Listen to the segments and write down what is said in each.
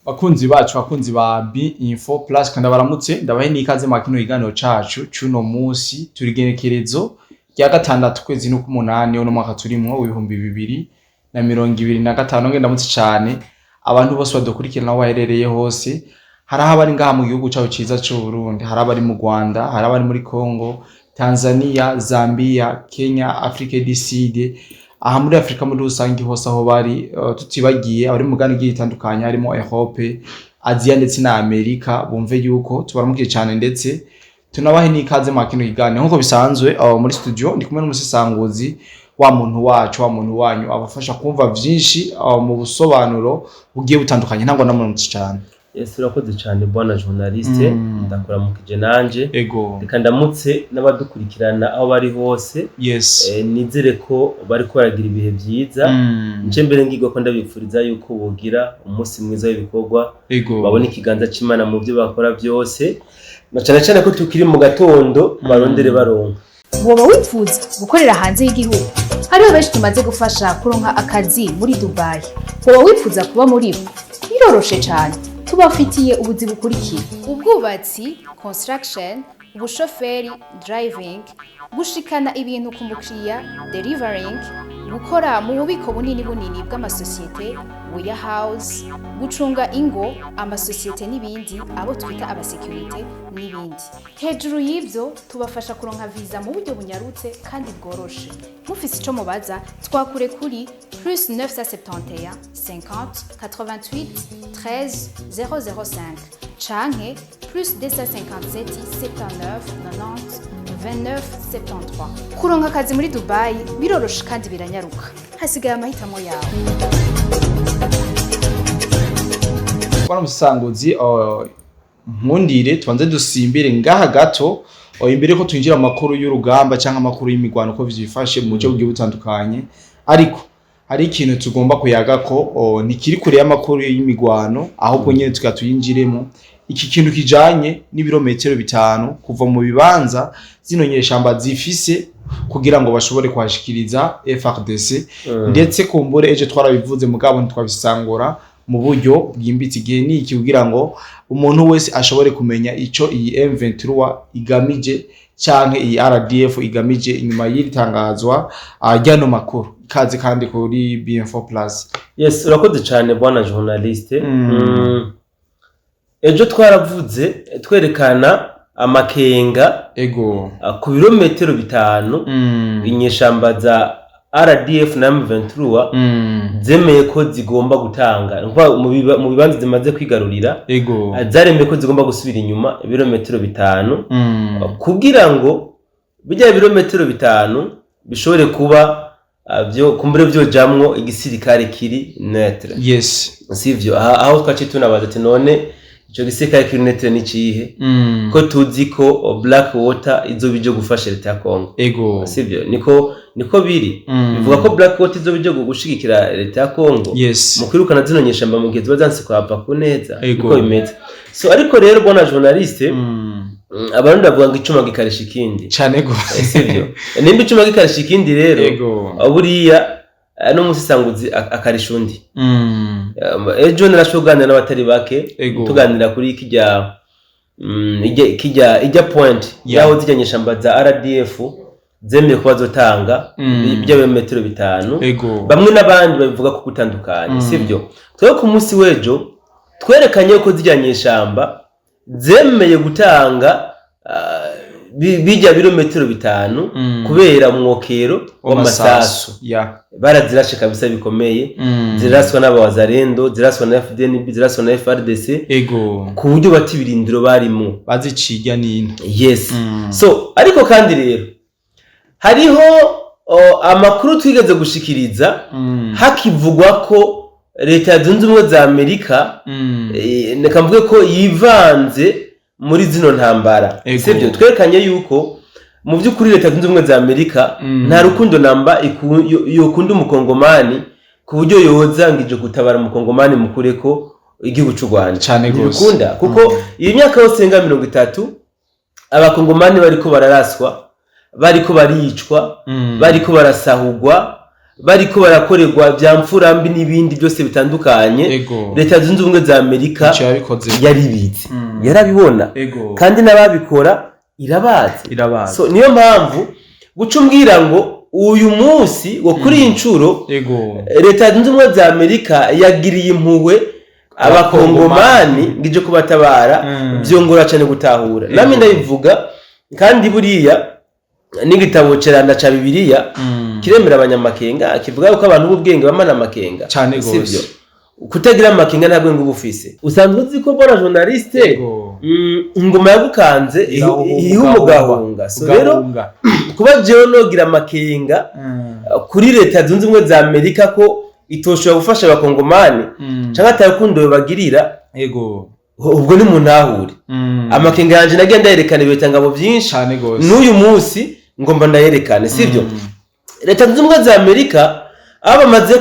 Bakunzi bacu, bakunzi ba B Info Plus, kandi baramutse, ndabahe n'ikaze mu kino kiganiro cacu c'uno munsi. Turi igenekerezo rya 6, kwezi n'ukumunani, uno mwaka turimwo w'2025. Nge ndamutse cane abantu bose badukurikirana aho baherereye hose. Hari aho abari ngaha mu gihugu cacu ciza c'u Burundi, hari abari mu Rwanda, hari abari muri Congo, Tanzania, Zambia, Kenya, Afrique du Sud, aha muri Afrika muri rusange hose aho bari, tutibagiye abari mu migabane igiye itandukanye harimo Europe, Aziya ndetse na Amerika. Bumve yuko tubaramukije cane, ndetse tunabahe n'ikaze mu kino kiganiro. Nk'uko bisanzwe, muri studio ndi kumwe n'umusesanguzi wa muntu wacu, wa muntu wanyu, abafasha kumva vyinshi mu busobanuro bugiye butandukanye. Ntabwo ndamuramutse cane. Yes, urakoze cyane, bwana journaliste. Ndakuramukije nanje. Reka ndamutse n'abadukurikirana aho bari hose. Nizere ko bariko baragira ibihe byiza. Nce mbere ngirwa ko ndabipfuriza yuko bogira umunsi mwiza w'ibikorwa, babona ikiganza c'Imana mu byo bakora byose, na cane cane ko tukiri mu gatondo, barondere baronka. Woba wifuza gukorera hanze y'igihugu? Hariho benshi tumaze gufasha kuronka akazi muri Dubai. Woba wifuza kuba muri bo? Biroroshe cyane, tubafitiye ubuzi bukurikira: ubwubatsi, construction, ubushoferi, driving, gushikana ibintu ku mukiriya, delivering, gukora mu bubiko bunini bunini bw'amasosiyete, warehouse, gucunga ingo, amasosiyete n'ibindi, abo twita abasekirite n'ibindi. Hejuru y'ibyo, tubafasha kuronka viza mu buryo bunyarutse kandi bworoshe. Mufise ico mubaza, twakure kuri +971 50 88 13 005 canke +257 79 90 29 73. Kuronka akazi muri Dubai biroroshe kandi biranyaruka. Hasigaye amahitamo yawe. Bwana musesanguzi, nkundire tubanze dusimbire ngaha gato imbere ko twinjira mu makuru y'urugamba cyangwa amakuru y'imigwano uko vyifashe mu buryo bugiye butandukanye. Ariko hari ikintu tugomba kuyaga ko ntikiri kure y'amakuru y'imigwano, ahubwo nyene tukaba tuyinjiremo, iki kintu kijanye n'ibirometero 5 kuva mu bibanza zino nyeshamba zifise kugira ngo bashobore kuhashikiriza FARDC. Ndetse kumbure ejo twarabivuze, mugabo ntitwabisangura mu buryo bwimbitse. Igihe ni iki kugira ngo umuntu wese ashobore kumenya ico iyi M23 igamije canke iyi RDF igamije inyuma y'iri tangazwa ry'ano makuru. Ikaze kandi kuri BM4 Plus. Yes, urakoze cyane, bwana journaliste. Ejo twaravuze twerekana amakenga ku birometero 5 inyeshamba za RDF na M23 zemeye ko zigomba gutanga. Ni ukuvuga mu bibanza zimaze kwigarurira, zaremeye ko zigomba gusubira inyuma ibirometero 5 kugira ngo bijya birometero 5 bishobore kuba byo kumbure vyojamwo igisirikare kiri neutre. Sivyo? Aho twaciye tunabaza ati: "None ico gisirikare kiri neutre ni cihe, ko tuzi ko Black Water izoba ije gufasha leta ya Congo?" Sivyo? Niko biri. Bivuga ko Black Water izoba ije gushigikira leta ya Congo mu kwirukana zino nyeshamba mu gihe ziba zanse kuhava ku neza. Niko bimeze. So ariko rero, bwana journaliste, Abarundi bavuga ngo icuma gikarisha ikindi. Cane gose. Sivyo? Nimba icuma gikarisha ikindi rero, buriya n'umusisanguzi akarisha undi. Ejo narashoboye kuganira n'abatari bake, tuganira kuri kijya ijya point yaho zijya nyeshamba za RDF zemeye kuba zotanga bijya birometero 5. Bamwe n'abandi babivuga ko gutandukanye. Sivyo? Twebwe ku munsi w'ejo twerekanye ko zijya nyeshamba zemeye gutanga bijya birometero 5 kubera umwokero w'amasasu. Barazirashe kabisa bikomeye. Ziraswa n'abawazarendo, ziraswa na FDNB, ziraswa na FARDC ku buryo bata ibirindiro barimo. Baziciga nino. Yes. So ariko kandi rero hariho amakuru twigeze gushikiriza hakivugwa ko Leta Zunze Ubumwe za Amerika, reka mvuge ko yivanze muri zino ntambara. Sibyo? Twerekanye yuko mu by'ukuri Leta Zunze Ubumwe za Amerika nta rukundo namba yokunda umukongomani ku buryo yoza ngo ije gutabara umukongomani mukureko igihugu c'u Rwanda. Cane gose. Ntibikunda, kuko iyi myaka yose irenga 30 abakongomani bariko bararaswa, bariko baricwa, bariko barasahugwa. Bariko barakorerwa vya mfurambi n'ibindi byose bitandukanye. Leta Zunze Ubumwe za Amerika Ico yabikoze. Yaribizi, yarabibona, kandi n'ababikora irabazi. Irabazi. So niyo mpamvu guca umbwira ngo uyu munsi, ngo kuri iyi nshuro, Leta Zunze Ubumwe za Amerika yagiriye impuhwe Abakongomani ngo ije kubatabara, byongora cyane gutahura. Namwe ndabivuga, kandi buriya n'igitabo ceranda ca Bibiliya kiremera abanyamakenga, kivuga ko abantu b'ubwenge bamana amakenga. Cane gose. Sivyo? Kutagira amakenga nta bwenge uba ufise. Usanzwe uzi ko bona journaliste, ingoma yagukanze iha umugahunga. So rero Ugahunga. kuba jewe nogira amakenga kuri Leta Zunze Ubumwe za Amerika ko itoshobora gufasha Abakongomani canke atarukundo bagirira, ubwo ni muntahure. Amakenga yanje nagiye ndayerekana ibitangabo vyinshi. Cane gose. N'uyu munsi ngomba ndayerekane, sivyo? Leta Zunze Ubumwe za Amerika aho bamaze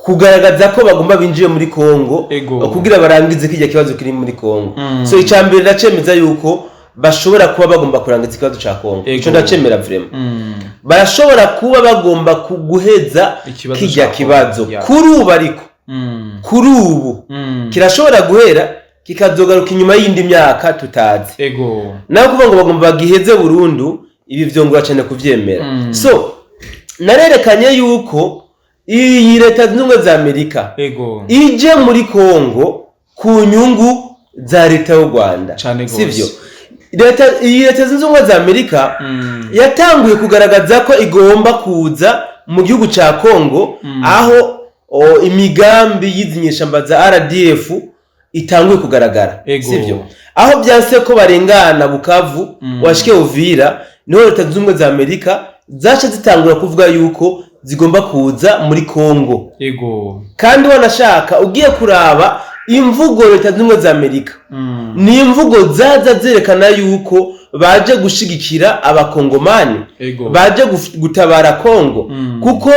kugaragaza ko bagomba binjiye muri Kongo kugira barangize kirya kibazo kiri muri Kongo. So icya mbere, ndacemeza yuko bashobora kuba bagomba kurangiza ikibazo ca Kongo. Ico ndacemera vraiment. Barashobora kuba bagomba guheza Ikibazo kirya ca Kongo. kibazo. Kuri ubu ariko, kuri ubu kirashobora guhera, kikazogaruka inyuma y'indi myaka tutazi. Naho kuvuga ngo bagomba bagiheze burundu, ibi vyongora cyane kuvyemera. So narerekanye yuko iyi Leta Zunze Ubumwe za Amerika ije muri Kongo ku nyungu za leta y'u Rwanda. Cane gose. Sivyo? Leta, iyi Leta Zunze Ubumwe za Amerika yatanguye kugaragaza ko igomba kuza mu gihugu ca Kongo aho imigambi y'izi nyeshamba za RDF itanguye kugaragara. Sivyo? Aho byanse ko barengana Bukavu, washike Uvira, niho Leta Zunze Ubumwe za Amerika zaca zitangura kuvuga yuko zigomba kuza muri Kongo. Kandi wanashaka ugiye kuraba imvugo Leta Zunze Ubumwe za Amerika, ni imvugo zaza zerekana yuko baje gushigikira Abakongomani, baje gutabara Kongo, kuko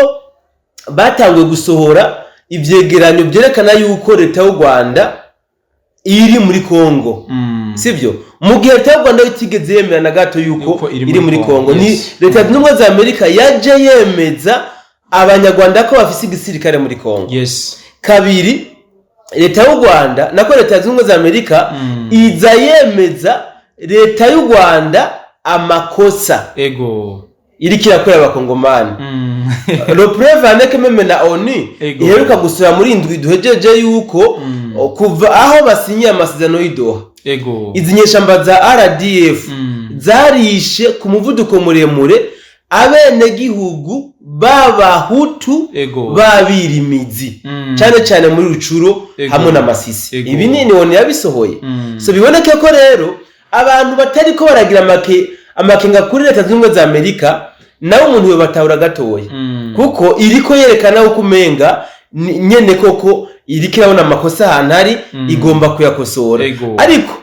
batanguye gusohora ivyegeranyo vyerekana yuko leta y'u Rwanda iri muri Kongo. Sivyo? Mu gihe leta y'u Rwanda itigeze yemera na gato yuko Yuko iri iri muri Kongo. Ni Leta Zunze Ubumwe za Amerika yaje yemeza Abanyarwanda ko bafise igisirikare muri Kongo. Kabiri, leta y'u Rwanda, nako Leta Zunze Ubumwe za Amerika iza yemeza leta y'u Rwanda amakosa iriko irakorera Abakongomani. La preuve en est que même na ONU iheruka gusura muri indwi duhejeje yuko kuva aho basinyiye amasezerano y'i Doha, izi nyeshamba za RDF zarishe ku muvuduko muremure abenegihugu b'Abahutu b'abirimizi, cyane cyane muri Rucuro hamwe na Masisi. Ibi ni ONU yabisohoye. So biboneke ko rero abantu batariko baragira amakenga kuri Leta Zunze Ubumwe za Amerika, nawe umuntu yobatahura gatoya, kuko iriko yerekana uko umenga nyene koko iriko irabona amakosa ahantu ari, igomba kuyakosora. Ariko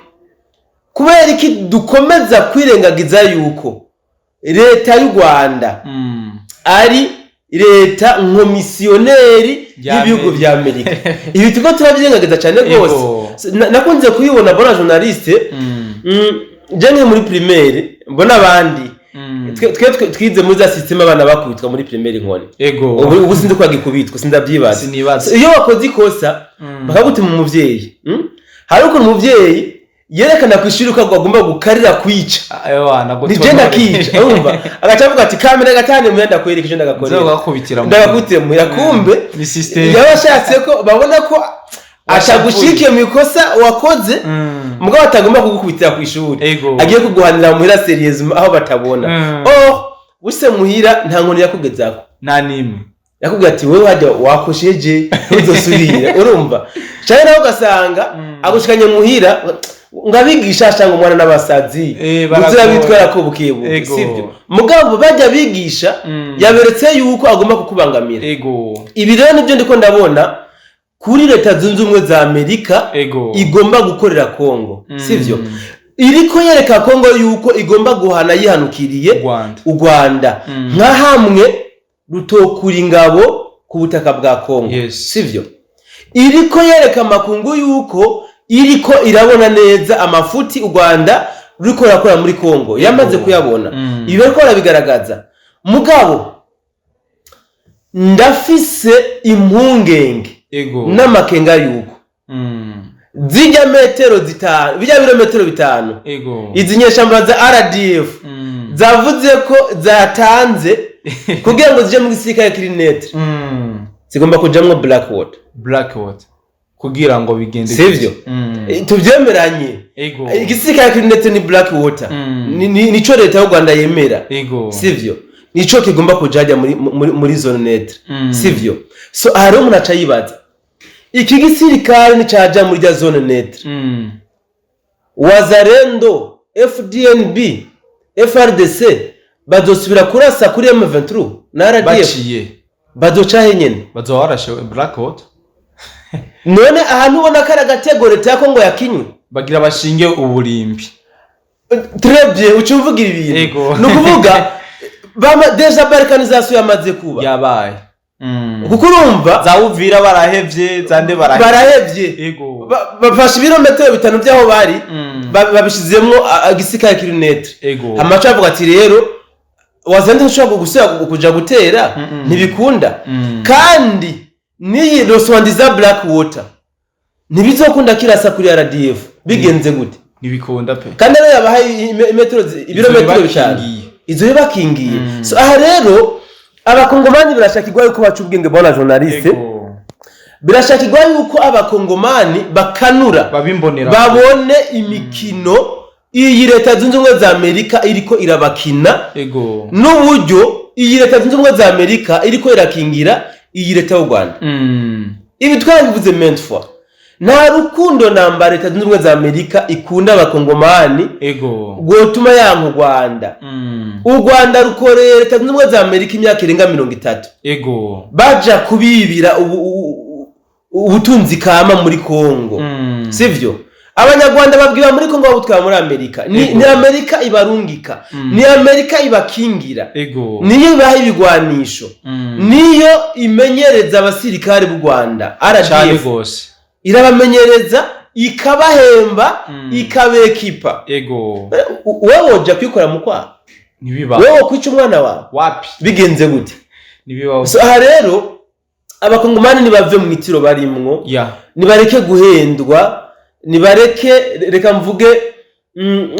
kubera iki dukomeza kwirengagiza yuko leta y'u Rwanda ari leta nkomisiyoneri Ya y'ibihugu Amerika. vya Amerika? Ibi turiko turabyirengagiza cyane rwose. Nakunze kuyibona, bona journaliste, je nkiri muri primaire mbona abandi, twe twize muri za système abana bakubitwa muri primaire inkoni. Ubu sinzi ko bagikubitwa, sindavyibaza. Sinibaza. So, iyo wakoze ikosa bakagutuma umuvyeyi, Hari ukuntu umuvyeyi yerekana ku ishuri ko agomba gukarira kwica. Ewana. Ni je ndakica, urumva, agaca avuga ati kamera gatane muya ndakwereka ico ndagakorera. Nzogakubitira mu Ndagakubitira muya, kumbe Ni system. yaba ashatse ko babona ko atagushikiye mu ikosa wakoze, mugabo atagomba kugukubitira ku ishuri, agiye kuguhanira muhira sérieusement aho batabona. Oh, use muhira nta nkoni yakugezako. Nta nimwe. Yakubwira ati wewe hajya wakosheje, ntuzosubire, urumva? Cyane nawe ugasanga agushikanye muhira ngo abigisha ashanga umwana n'abasazi, Baragoye. uzira bitwara ko bukebuke. Sivyo? Mugabo bajya bigisha, yaberetse yuko agomba kukubangamira. Ibi rero nibyo ndiko ndabona kuri Leta Zunze Ubumwe za Amerika igomba gukorera Kongo. Sivyo? Iriko yereka Kongo yuko igomba guhana yihanukiriye U Rwanda. U Rwanda, nka hamwe rutokura ingabo ku butaka bwa Kongo. Sivyo? Iriko yereka amakungu yuko iriko irabona neza amafuti u Rwanda ruriko rurakora muri Kongo, yamaze kuyabona. Ibi bariko barabigaragaza, mugabo Ndafise impungenge n'amakenga yuko zijya metero 5, bijya birometero 5, izi nyeshamba za RDF zavuze ko zatanze kugira ngo zije mu gisirikare kiri neutre, zigomba kujamwo Blackwater. Blackwater kugira ngo bigende. Sivyo? Tuvyemeranye, igisirikare kiri neutre ni Blackwater. Nico leta y'u Rwanda yemera. Sivyo? Nico kigomba kuja hajya muri zone neutre. Sivyo? So aha rero umuntu aca yibaza, iki gisirikare nicaja muri rya zone neutre, Wazalendo, FDNB, FARDC bazosubira kurasa kuri M23 na RDF? Baciye Bazoca he nyene? Bazoba barashe Blackwater. None ahantu ubona ko ari agatego leta ya Kongo yakinywe. Bagira bashinge uburimbi. Très bien, uca uvuga ibintu. Ni ukuvuga déjà balkanisation yamaze kuba. Yabaye. Kuko urumva Za Uvira barahevye, zande barahevye. Barahevye. Bafashe ibirometero 5 by'aho bari, babishizemwo igisirikare kiri neutre. Amaco avuga ati rero Wazalendo ntushobora gusubira kuja gutera, ntibikunda. Kandi n'iyi roswandiza Black Water ntibizokunda kirasa kuri RDF, bigenze gute? Ntibikunda pe. Kandi rero yabahaye imetero ibirometero 5. Bibakingiye. Izo bibakingiye. So aha rero abakongomani birashakirwa yuko baca ubwenge, bwana journaliste. Birashakirwa yuko abakongomani bakanura, babimbonera, babone imikino iyi Leta Zunze Ubumwe za Amerika iriko irabakina, n'uburyo iyi Leta Zunze Ubumwe za Amerika iriko irakingira iyi leta y'u Rwanda. Ibi twarabivuze maintes fois, nta rukundo namba Leta Zunze Ubumwe za Amerika ikunda abakongomani rwotuma yanka u Rwanda. U Rwanda rukoreye Leta Zunze Ubumwe za Amerika imyaka irenga 30, baja kubibira ubutunzi kama muri Kongo. Sivyo? Abanyarwanda babwira muri Kongo, babutwara muri Amerika. Ni, ni Amerika ibarungika, ni Amerika ibakingira, niyo ibaha ibigwanisho, niyo imenyereza abasirikare b'u Rwanda, RDF. Irabamenyereza, ikabahemba, ikabekipa. Wewe woja kwikora mu kwaha? Ntibiba. Wewe wokwica umwana wawe? Wapi. Bigenze gute? Ntibibaho. So aha rero abakongomani nibave mu itiro barimwo, nibareke guhendwa, nibareke, reka mvuge,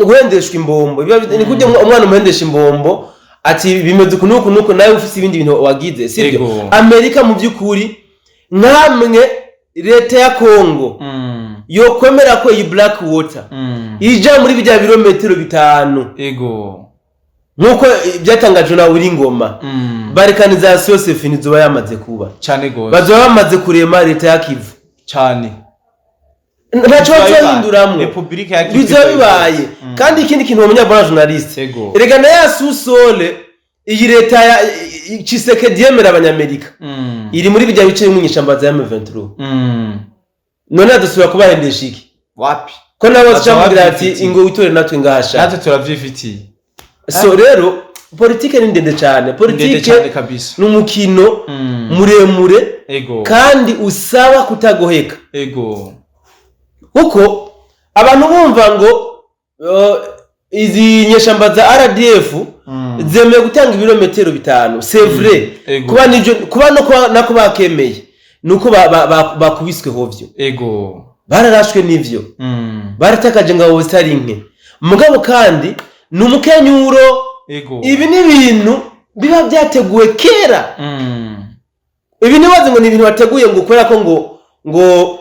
guhendeshwa imbombo. Ni kurya umwana umuhendesha imbombo ati bimeze uku nuku nuku, nawe ufise ibindi bintu wagize, sibyo? Amerika mu by'ukuri, nkamwe leta ya Kongo yokwemera ko iyi Black Water ija muri bijya birometero 5, nk'uko byatangajwe na Willy Ngoma, balkanisation c'est fini, izoba yamaze kuba. Cyane gose. Bazoba bamaze kurema leta ya Kivu. Ntacyo bazohinduramwo. Republika ya Kivu. Bizoba bibaye. Kandi ikindi kintu wamenya, bwana journaliste, erega na ya sous-sol iyi leta ya Tshisekedi yemera abanyamerika iri muri bijya bice bimwe inyeshamba za M23. None adusubira kubahendesha iki? Wapi. Ko nabo Bazoba zicamubwira ati bavyifitiye. ingo witore natwe ngahasha. Natwe turavyifitiye. So rero politike ni ndende cyane. Ndende Politike cyane kabisa. ni umukino muremure kandi usaba kutagoheka, kuko abantu bumva ngo izi nyeshamba za RDF zemeye gutanga ibirometero 5, c'est vrai. Kuba nivyo, kuba no kuba nako bakemeye nuko bakubiswe hovyo, bararashwe n'ivyo, baratakaje ngabo zitari nke. Mugabo kandi ni umukenyuro. Ibi ni ibintu biba byateguwe kera. Ibi ntibaze ngo ni ibintu bateguye ngo kubera ko ngo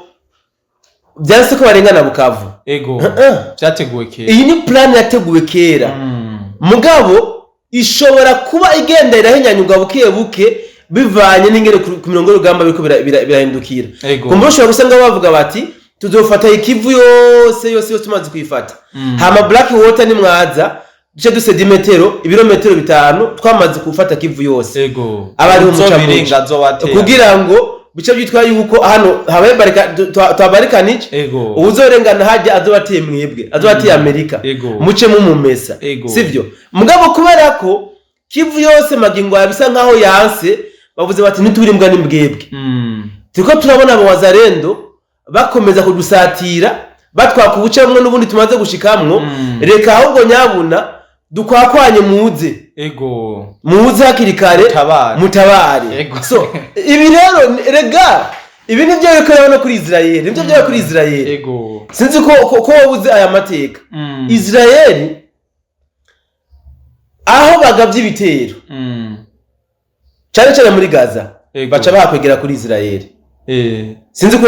byanse ko barengana Bukavu. Uh-uh. Byateguwe kera. Iyi ni plan yateguwe kera. Mugabo ishobora kuba igenda irahinyanyurwa buke buke bivanye n'ingene ku mirongo y'urugamba biriko birahindukira. Kumva ushobora gusanga bavuga bati tuzofata ikivu yose yose yose tumaze kuyifata, hama Black Water nimwaza duce duseda imetero ibirometero 5 twamaze gufata Kivu yose. Aba ariho muca. Uzobirenga azobatera. Kugira ngo bice byitwa yuko hano habaye twabarikanije, uwuzorengana hajya azobateye mwebwe, azobateye Amerika, muce mumumesa. Sivyo? Mugabo kubera ko Kivu yose magingo aya bisa nkaho yanse, bavuze bati ntituri imbwa n'imbwebwe, turiko turabona abo Wazalendo bakomeza kudusatira, batwaka ubuce bumwe n'ubundi tumaze gushikamwo. Reka ahubwo nyabuna Dukwakwanye, muze. Muze hakiri kare. Mutabare. Mutabare. So ibi rero, rega ibi nibyo bikorewe no kuri Israel, nibyo byabaye kuri Israel. Sinzi ko wabuze aya mateka. Israel aho bagabye ibitero, cyane cyane muri Gaza, baca bakwegera kuri Israel. Sinzi ko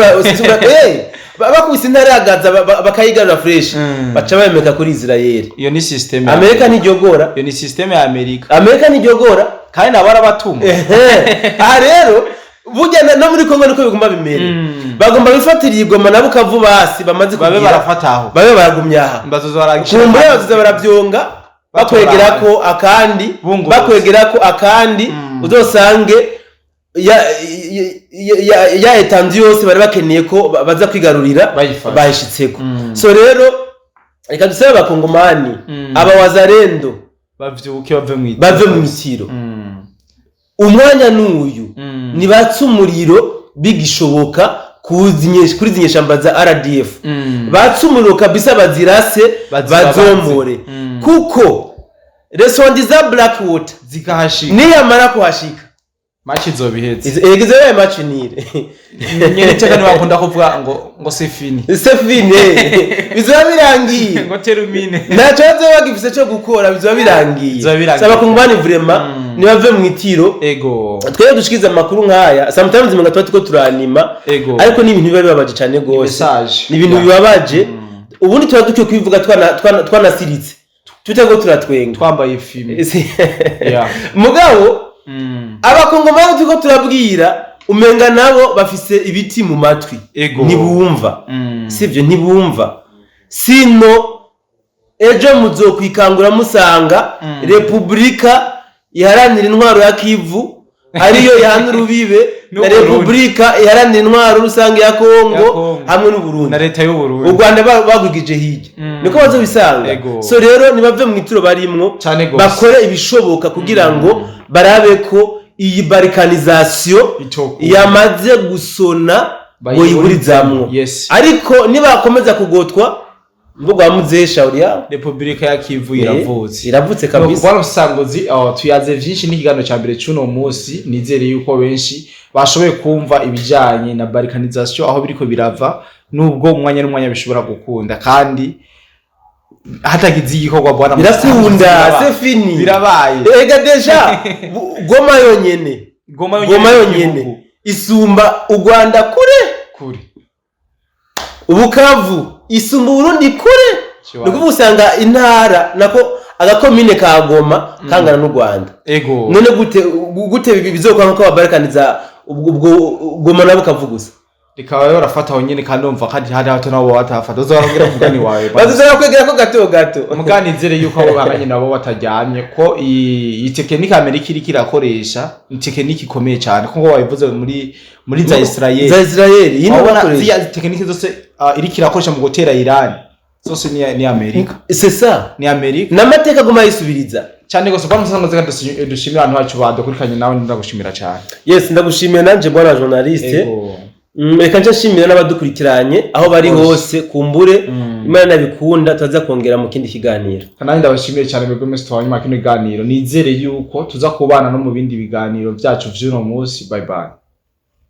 bakubise intara ya Gaza, bakayigarura fresh, baca bayomeka kuri Israel. Iyo ni system ya Amerika ntiryogora. Iyo ni system ya Amerika. Amerika ntiryogora. Kandi nabo arabatuma. Ehe. Aha rero burya no muri Kongo niko bigomba bimere. Bagomba bifatira igoma nabo kavuba hasi bamaze babe kugira barafataho. Babe baragumya aha. Bazoza baragisha. Kumbura bazoza barabyonga, bakwegera ko akandi, Bungurutse. bakwegera ko akandi, uzosange ya étendue yose bari bakeneye ko baza kwigarurira Bayifashe. bayishitseko. So rero reka dusabe Abakongomani, aba Wazalendo, bavyuke bave mu bave mu mitiro. Umwanya n'uyu, nibatse umuriro bigishoboka kuri izi nyeshamba za RDF. Batse umuriro kabisa, bazirase, Bazibabaze. bazomore, kuko resondi za Blackwater zikahashika, niyamara kuhashika, match izobiheze. Izo yabaye match nire. Nyene iteka ntibakunda kuvuga ngo c'est fini. C'est fini, bizoba birangiye. Ngo terminé. Ntacyo bazoba bagifise cyo gukora, bizoba birangiye. Bizoba birangiye. Saba Kongomani vraiment nibave mu itiro. Twebwe dushikiza amakuru nk'aya, sometimes umenga tuba turiko turanima, ariko ni ibintu biba bibabaje cyane gose. Message. Ni ibintu bibabaje. Ubundi tuba dukwiye kubivuga twanasiritse, tutego turatwenga, twambaye fumé. Mugabo Abakongomani turiko turabwira, umenga nabo bafise ibiti mu matwi. Ntibumva. Sivyo, ntibumva. Sino ejo muzokwikangura musanga Repubulika Iharanira Intwaro ya Kivu ariyo ihana urubibe na N'Uburundi. Repubulika Iharanira Intwaro Rusange ya Ya Kongo Kongo. hamwe n'Uburundi Na leta y'Uburundi. U Rwanda bagwigije hirya. Niko bazobisanga. So rero nibave mu ituro barimwo, Cane gose. bakore ibishoboka kugira ngo barabe ko iyi balkanisation Itokura. yamaze gusona ngo yiburizamwo. Ariko nibakomeza kugotwa mvugo wa muzesha uriya. Repubulika ya Kivu iravutse. Iravutse kabisa. Bwana Musangozi, tuyaze vyinshi n'ikiganiro ca mbere c'uno munsi. Nizere yuko benshi bashoboye kumva ibijanye na balkanisation, aho biriko birava, nubwo umwanya n'umwanya bishobora gukunda kandi hatagize igikorwa, bwana Birakunda. Musangozi, C'est fini. Birabaye. Ega déjà Goma yonyene, Goma Goma yonyene yonyene isumba u Rwanda kure. Kure. Bukavu isumba Uburundi kure. Kiwazi. Ni ukuvuga usanga intara, nako agakomine ka Goma kangana n'u Rwanda. None gute bizokwanga ko babarikaniza ubwo Goma nabo kavuga gusa? Rikaba barafata aho nyene, kandi umva kandi hari hato nabo batafata, uzababwira mugani wawe. Bazoza kwegera ko gato gato. Mugani nizere yuko abo bahanganye nabo bataryamye, ko iyi technique Amerika iriko irakoresha ni technique ikomeye cyane, kuko wabivuze muri za Israel. Za Israel iyi niyo Wabona bakoresha. ziriya technique zose iriko irakoresha mu gutera Iran zose ni Amerika. C'est ça. Ni Amerika. N'amateka aguma yisubiriza. Cyane gose. Kwa musango zeka dushimira abantu bacu badukurikiranye, nawe ndagushimira cyane. Yes, ndagushimiye nanje, bwana journaliste. Reka nce nshimira n'abadukurikiranye aho bari Bose. hose. Kumbure Imana nabikunda tuza kongera mu kindi kiganiro. Kandi ndabashimiye cyane mwebwe mwese twabanye muri kino kiganiro. Nizere yuko tuza kubana no mu bindi biganiro byacu vy'uno munsi. Bye bye.